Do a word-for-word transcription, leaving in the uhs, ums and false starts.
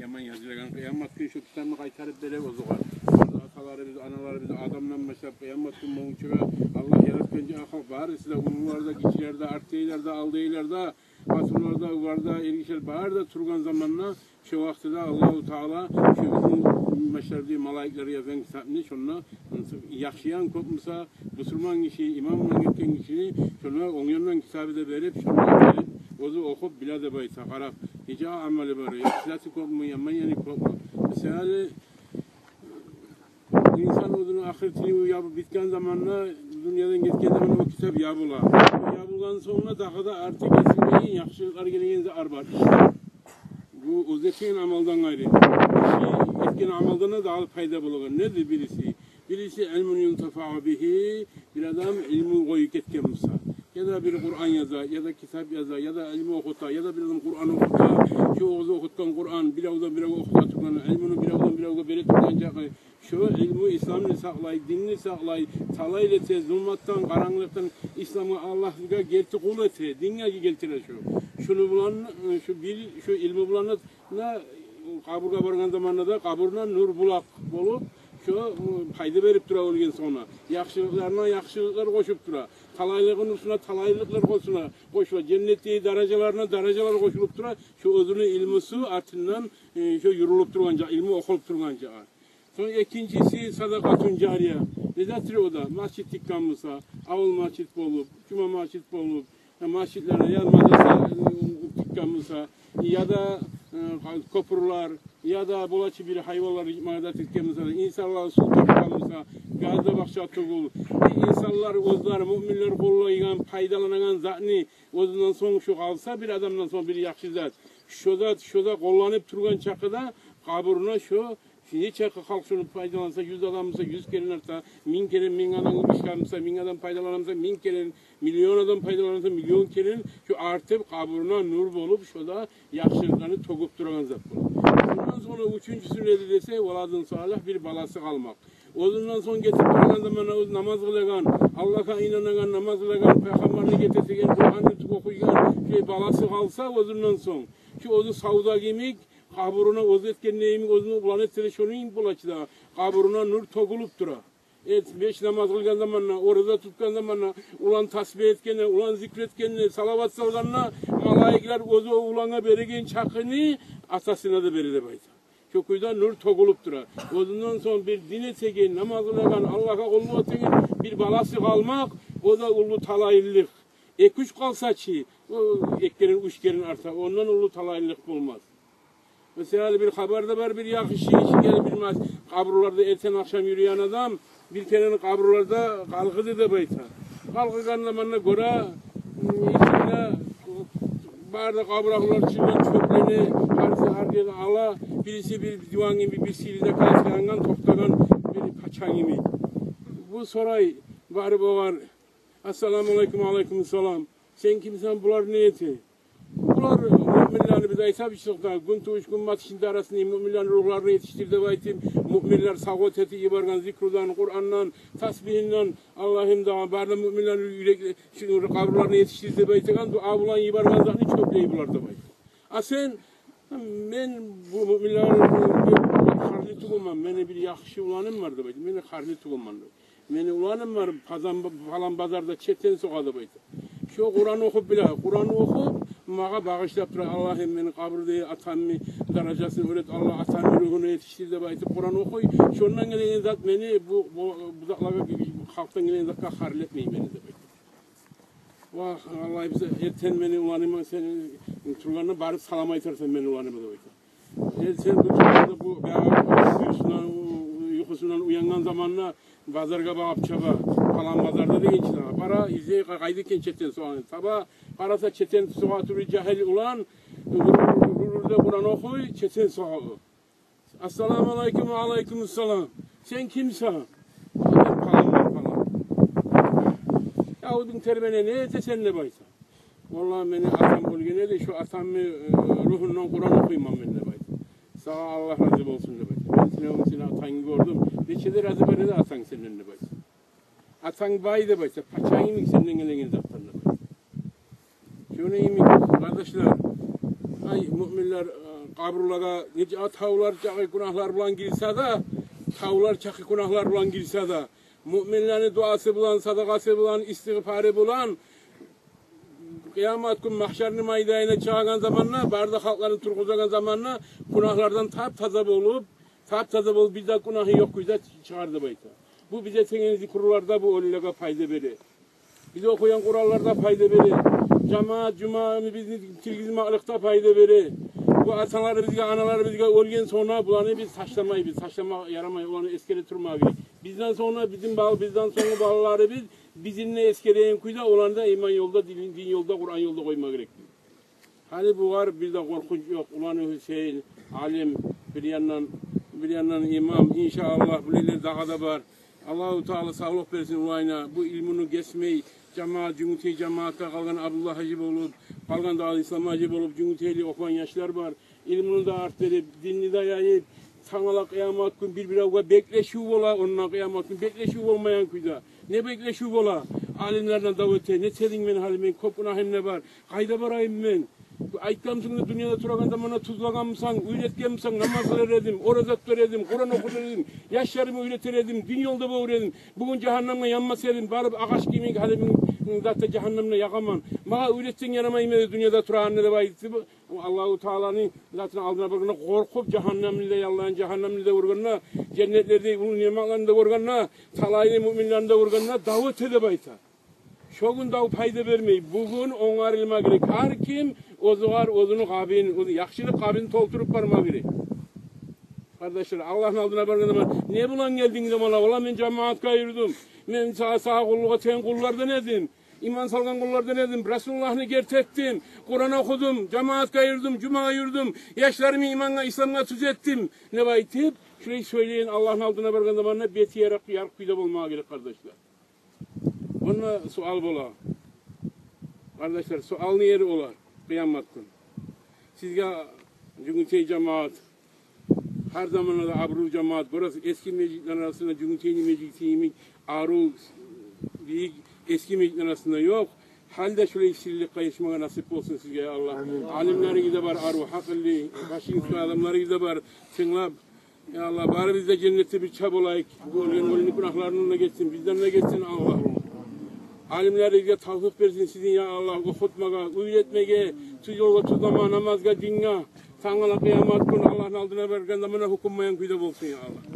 Яман язылагъан, къыямат гюн шо китапны къайтарып бере оьзюгъар. Шонда аталарыбыз, аналарыбыз, Адамдан башлап къыямат гюн болгъунчагъа, Аллагь яратгъанча халкъ барысы да, уллулар да, гиччилер де, артдагъылар да, алдагъылар да, къатынлар да, уллулар да, эргишилер бары да тургъан заманда, шо вакътиде Аллагьу Таала шо бизин башларыбызгъа малайиклер язгъан китапны шонда яхшы яны кёп буса, бусурман гиши, иман булан гетген гишини шонда онг янындан китабы да берип, шонда берип, оьзю охуп биле деп айта, къарап. Нече амалы бар, яхшы заты кёпмю, яман яны кёпмю? Мисалы, инсан оьзюню ахыратыны ябып битген заманда, дюньядан гетген заманда о китап ябыла. Ябылгъан сонг да дагъы да арты гезилмейген яхшылыкълар гелеген зат бар. Бу оьзю этген амалдан къайры, киши этген амалдан да дагъы пайда болагъан. Недир бириси? Бириси, علم ينتفع به, бир адам илму къоюп гетген буса, яда бир Къуран яза, яда китап яза, яда илму охута, яда бир адам Къуран охута, шо оьзю охутгъан Къуран, биревден биревге охута тургъан, илмуну биревден биревге бере тургъан чакъы, шо илму исламны сакълай, динни сакълай, талайлы эте, зулматдан, къарангылыкъдан исламгъа, Аллагьгъа герти къул эте, динге гелтире шо. Шуну булан, шо бир, шо илму булан да къабургъа баргъан заманда да къабуруна нур булакъ болуп, шо пайда берип тура оьлген сонг. Яхшылыкъларына яхшылыкълар къошуп тура. Талайлыгъыны уьстюне талайлыкълар къошула, къошула. Женнетдеги даражаларына даражалар къошулуп тура. Шо оьзюню илмусу артындан шо юрюлюп тургъанча, илму охулуп тургъанча. Сонг экинчиси, صدقة جارية. Не затдыр о да? Межит тикген буса, авул межит болуп, жума межит болуп, межитлеге я мадраса тикген буса, яда кёпюрлер, яда болачы бир гьайванлар ичме де тикген буса, инсанлар сув тартгъан буса, бир де бакъча тюгюл. Инсанлар оьзлери, муъминлер къоллайгъан, пайдаланагъан затны оьзюнден сонг шо къалса, бир адамдан сонг бир яхшы зат, шо зат, шо зат къолланып тургъан чакъыда къабуруна шо нече халкъ шону пайдаланса, юз адам буса, юз керен арта, минг керен, минг адам, уьч адам буса, минг адам пайдалана буса, минг керен, миллион адам пайдалана буса, миллион керен, шо артып къабуруна нур болуп, шо да яхшылыкъланы тёгюп турагъан зат бола. Ондан сонг уьчюнчюсю недир десе, ولد صالح, бир баласы къалмакъ. Оьзюнден сонг гетип барагъан заманда оьзю намаз къылагъан, Аллагьгъа инанагъан, намаз къылагъан, пайхаммарны гетиреген, Къуранны охуйгъан, шо баласы къалса оьзюнден сонг, шо оьзю савда йимик, къабуруна оьзю этген йимик, оьзюню уланы этсе де, шону йимик болачы да, къабуруна нур тёгюлюп тура. Э, беш намаз къылгъан заманда, ораза тутгъан заманда, улан тасбигь этгенде, улан зикр этгенде, салават салгъанда, малайиклер оьзю о улангъа береген чакъыны атасына да бере деп айта. Шо кюйде нур тёгюлюп тура. Оьзюнден сонг бир дин этеген, намаз къылагъан, Аллагьгъа къуллукъ этеген бир баласы къалмакъ, о да уллу талайлылыкъ. Эки-уьч къалса чы, о эки керен, уьч керен арта, ондан уллу талайлылыкъ болмас. Масала, бир хабарда бар, бир яхшы иши гелип, бир мас-, къабурларда эртен-ахшам юрюйген адам бир керен къабурларда къалкъыды деп айта. Къалкъыгъан заманда гёре, ичинде бары да къабурлар чыгъагъан чёплени, барысы гьар ерден ала, бириси бир диван йимик, бир сыйлы да каска янгъан, токътагъан бир пача йимик. Бу сорай, барып огъар: «Ассаламу алейкум». «Алейкум салам». «Сен кимсен, булар не эте?» «Булар муъминлени, биз айтабыз чы да, гюнтувуш, гюнбатышны арасында муъминлени ругьларын етишдир деп айтып, муъминлер савгъат этип йиберген зикрудан, Къурандан, тасбигьинден, Аллагьым, дагъы бары да муъминлени юрек-, шу къабурларына етишдир деп айтагъан дуа булан йиберген затны чёплей булар», — деп айта. «А сен?» «Мен бу муъминлени харлы тюгюлмен, мени бир яхшы уланым бар», — деп айта. «Мени харлы тюгюлмен, деп. Мени уланым бар, пазан-, палан базарда четен согъа», — деп айта. «Шо Къуран охуп биле, Къуран охуп, магъа багъышлап тура: Аллагьым, мени къабурда атамны даражасын оьр эт, Аллагь, атамны ругьуна етишдир», — деп айтып Къуран охуй. «Шондан гелеген зат мени, бу, бу, бу затлагъа, халкъдан гелеген затгъа харлы этмей мени», — деп айта. «Вагь, Аллагь, биз эртен мени уланыма, сен тургъанда, барып салам айтарсан мени уланыма», — деп айта. «Э, сен бу тургъанда, бу баягъы юхусундан, юхусундан уянгъан заманда базаргъа багъып чаба, палан базарда деген чи дагъы. Бара, излей, къа-, къайда экен четен согъаны. Таба, къараса, четен согъа тура жагьил улан, уьр-, уьр-, уьр-, уьрде Къуран охуй, четен согъа о. Ассаламу алейкум». «Алейкум салам». «Сен кимсен?» «Мен паланман, палан». «Я, о бин тербене, не этесен?» — деп айта. «Валлагь, мени атам оьлген эди, шо атамны, э, ругьундан Къуран охуйман мен», — деп айта. «Сагъа Аллагь рази болсун», — деп айта. «Мен сени, сени атангны гёрдюм. Нечик де рази бар эди атанг сенден», — деп айта. «Атанг бай, — деп айта, — пача йимик сенден гелеген затдан», — деп айта. Шону йимик, къардашлар, ай, муъминлер, э, Къабурлагъа нече тавлар чакъы гюнагьлар булан гирсе де, тавлар чакъы гюнагьлар булан гирсе де, муъминлени дуасы булан, садагъасы булан, истигъфары булан, къыямат гюн магьшарны майданына чыгъагъан заманда, бары да халкъланы тургъузагъан заманда гюнагьлардан тап-таза болуп, тап-таза болуп, бир де гюнагьы ёкъ кюйде чыгъар деп айта. Бу биз этеген зикрулар да бу оьлюлеге пайда бере. Биз охуйгъан Къуранлар да пайда бере. Жамаат жуманы бизни тиргизмеклик де пайда бере. Бу аталарыбызгъа, аналарыбызгъа оьлген сонг буланы биз ташламайбыз, ташлама ярамай, оланы эсгере турма герек. Бизден сонг бизин бал-, бизден сонггъу балаларыбыз бизин де эсгереген кюйде, оланы да иман ёлда, дин, дин ёлда, Къуран ёлда къойма герек. Гьали бугъар бир де къоркъунч ёкъ. Уланы Гьюсейин, алим, бир яндан, бир яндан имам, иншааллагь, булайлар дагъы да бар. Аллагьу Таала савлукъ берсин улайына. Бу илмуну гесмей, жамаат, Жюнгютей жамаатгъа къалгъан Абдулла гьажи болуп, къалгъан да Ислам гьажи болуп, Жюнгютейли охуйгъан яшлар бар. Илмуну да арттырып, динни де яйып, тангала къыямат гюн бир-биревге беклешив бола, ондан къыямат гюн беклешив болмайгъан кюйде. Не беклешив бола? Алимлерден дав эте, не этейим мен гьали, мен кёп гюнагьым да бар. Къайда барайым мен? Айтгъанмысан да, дюньяда турагъан заманда тюзлегенмисен, уьйретгенмисен, намаз къылар эдим, ораза тутар эдим, Къуран охур эдим, яшларыма уьйретер эдим, дин ёлда болур эдим. Бугюн жагьаннемге янмас эдим, барып агъач кимик гьали мен затда жагьаннемде ягъаман. Магъа уьйретсенг ярамаймы эди дюньяда турагъанда деп айтып, Аллагьу Тааланы затыны алдына баргъанда къоркъуп, жагьаннемни де яллайгъан, жагьаннемни де гёргенде, женнетлени де, уллу ниъматланы да гёргенде, талайлы муъминлени де гёргенде, дав эте деп айта. Шо гюн дав пайда бермей. Бугюн онгарылма герек. Гьар ким оьзюгер оьзюню къабын, оьзю яхшылыкъ къабын толтуруп барма герек. Къардашлар, Аллагьны алдына баргъанда, не булан гелдинг деп, ана, валлагь, мен жамаатгъа юрюдюм. Мен сагъа, сагъа къуллукъ этеген къуллардан эдим. Иман салгъан къуллардан эдим. Расулуллагьны герти этдим. Къуран охудум, жамаатгъа юрюдюм, жумагъа юрюдюм. Яшларымны имангъа, исламгъа тюз этдим деп айтып, шулай сёйлейген, Аллагьны алдына баргъан заманда бети ярыкъ, ярыкъ кюйде болмагъа герек, къардашлар. Онда суал бола. Къардашлар, суалны ери олар, къыямат гюн. Сизге Жюнгютей жамаат, гьар заманда да абурлу жамаат, гёресиз, эски межитлени арасында Жюнгютейни межити йимик арив, бийик, эски межитлени арасында ёкъ. Гьали де шулай сыйлылыкъгъа етишмеге насип болсун сизге, я Аллагь. Амин. Алимлеригиз де бар арив, гьакъыллы, башыны тутгъан адамларыгъыз да бар, тынглап. Я Аллагь, барыбыз да женнетде бирче болайыкъ. Бу оьлген оьлюню гюнагьларындан да гечсин, бизден де гечсин, Аллагь. Алимлеригизге тавфикъ берсин сизин, я Аллагь, охутмагъа, уьйретмеге, тюз ёлгъа тюзлемеге, намазгъа, динге. Тангала къыямат гюн Аллагьны алдына баргъанда муна гьёкюнмейген кюйде болсун, я Аллагь.